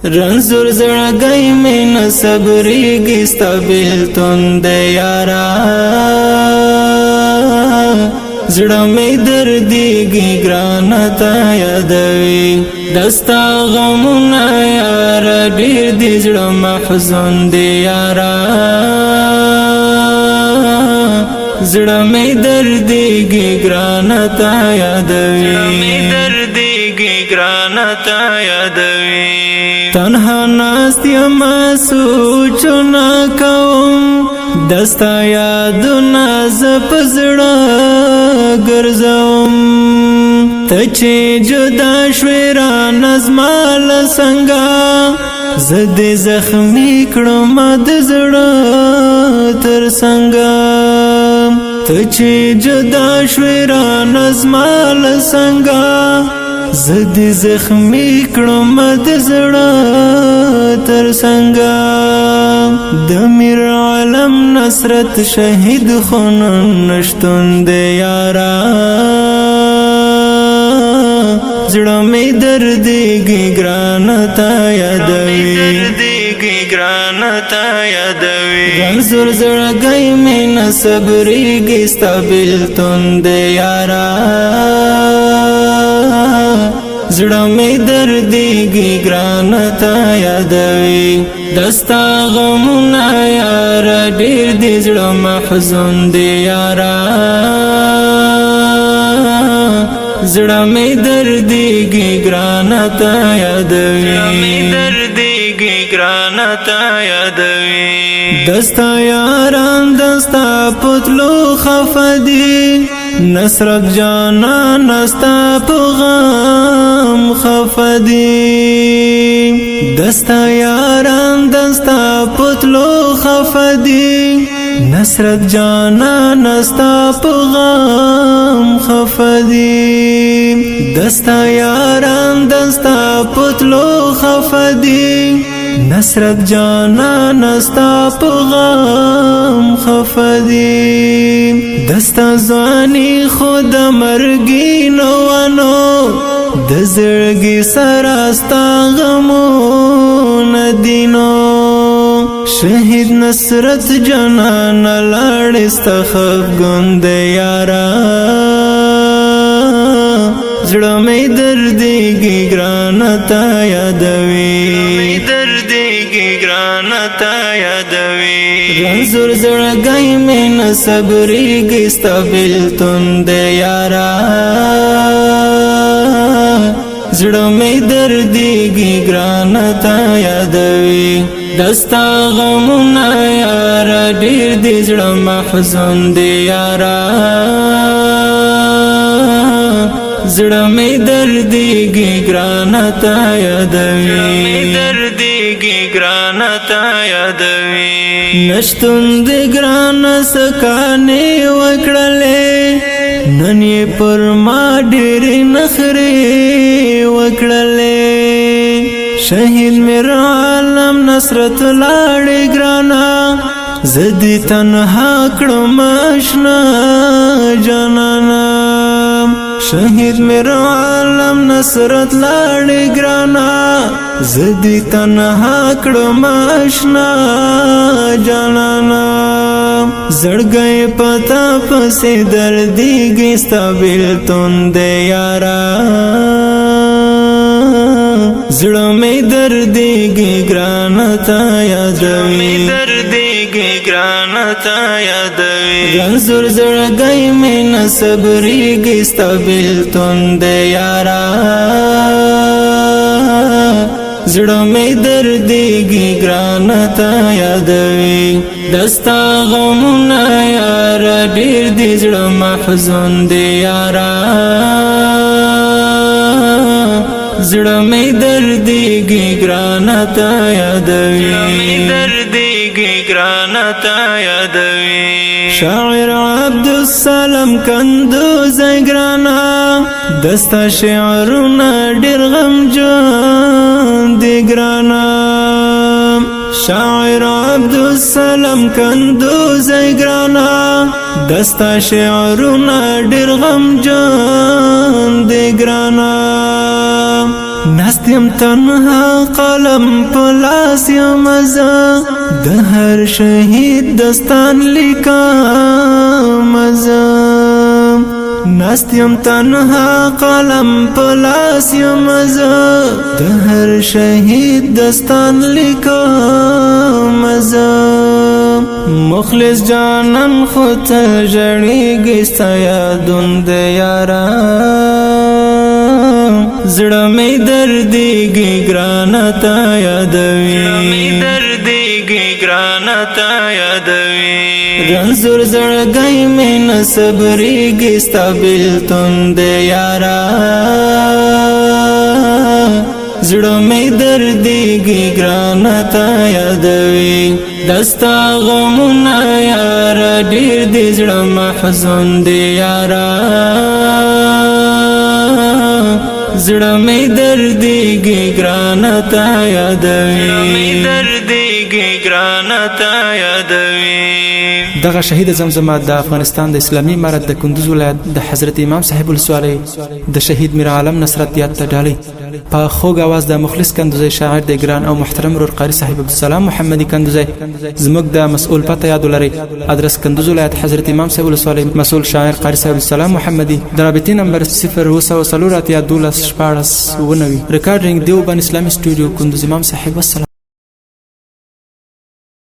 رنزور زړګی مې نه صبرېږي، ستا بېلتون دی یاره. زړه مې دردېږي، ګرانه تا یادوي. دستا غمونه یاره ډېر دي، زړه محزون دی یاره. زړه مې دردېږي، ګرانه تا یادوي. مې دردېږي، ګرانه تا یادوي. تنها ناست یم، سوچونه کوم، دستا یادونه زه په زړه ګرځوم. ته چې جدا شوې رانه زما له څنګه، زه دې زخمي کړم د زړه تر څنګه. ته چې جدا شوې رانه زما له څنګه، زه دې زخمي کړم د زړه تر څنګه. د میر عالم نصرت شهید خونن نشتون دی یارا. زړه مې دردېږي، ګرانه تا یادوي. دردېږي، ګرانه تا یادوي. رنځور زړګی مې نه صبرېږي، ستا بېلتون دی یارا. زړه مې دردېږي، ګرانه تا یادوي. دستا غمونه یاره ډېر دي، زړه محزون دی یاره. زړه مې دردېږي، ګرانه تا یادوي. مې دردېږي، ګرانه تا یادوي. دستا یاران دستا پتلو خفه دي، نصرت جانان ستا په غم خفه دي. دستا یاران دستا پتلو خفه دي، نصرت جانان ستا په غم خفه دي. دستا یاران دستا پتلو خفه دي، نصرت جانان ستا په غم خفه دي. دستا ځواني خود مرګي نو ونو، د زړګي سره ستا غمونه دینو. شهید نصرت جانان لاړې، ستا خفګون دی یاره. زړه مې دردېږي، ګرانه تا یادوي. مې دردېږي، ګرانه تا یادوي. رنځور زړګی مې نه صبرېږي، ستا بېلتون دی یاره. زړه مې دردېږي، ګرانه تا یادوي. دستا غمونه یاره ډېر دي، زړه محزون دی یاره. زړه مې دردېږي، ګرانه تا یادوي. مې دردېږي، ګرانه تا یادوي. نشتون د ګرانه سکانې وکړلې، نن یې پر ما ډېرې نخرې وکړلې. شهید میر عالم نصرت لاړې ګرانه، زه دې تنها کړم اشنا جانانا. شهید میر عالم نصرت لاړې ګرانه، زه دې تنها کړم اشنا جانانا. زړګی پتا پسې دردېږي، ستا بېلتون دی یاره. زړه مې دردېږي، ګرانه تا یادوي. مې دردېږي، ګرانه تا یادوي. رنځور زړګی مې نه صبرېږي، ستا بېلتون دی یاره. زړه مې دردېږي، ګرانه تا یادوي. دستا غمونه یاره ډېر دي، زړه محزون دی یاره. زړه مې دردېږي، ګرانه تا یادوي. مې دردېږي، ګرانه تا یادوي. شاعر عبد السلام کندوز ګرانا، دستا شعرونه ډېر غمجن دي ګرانا. شاعر عبد السلام کندوز ګرانا، دستا شعرونه ډېر غمجن دي ګرانا. ناست یم تنها، قلم په لاس یم زه، د هر شهید دستان لیکم زه. ناست یم تنها، قلم په لاس یم زه، د هر شهید دستان لیکم زه. مخلص جانان خو ته ژړېږي، ستا یادون د یارا، زړه مې دردېږي ګرانه، تا یادوي. مې دردېږي ګرانه، تا یادوي. رنځور زړګی مې نه صبرېږي، ستا بېلتون د یارا، زړه مې دردېږي ګرانه، تا یادوي. دستا غمونه یار ډېر دي، زړه محزون دی یارا، زړه مې دردېږي ګرانه، تا یادوي. مې دردېږي ګرانه، تا یادوي. دغه شهید زمزمه د افغانستان د اسلامي امارت د کندوز ولایت د حضرت امام صاحب ولسوالۍ د شهید میر عالم نصرت یاد ته ډالۍ، په خوږ اواز د مخلص کندوزی شاعر د ګران او محترم ورور قاري صاحب عبدالسلام محمدي کندوزی. زموږ د مسؤل پته یاد ولرئ، ادرس کندوز ولایت، حضرت امام صاحب ولسوالۍ، مسؤل شاعر قاري صاحب عبدالسلام محمدي، د رابطې نمبر 0784 12 16 99. ریکارډینګ دیوبند اسلامي سټوډیو، کندوز امام صاحب. والسلام.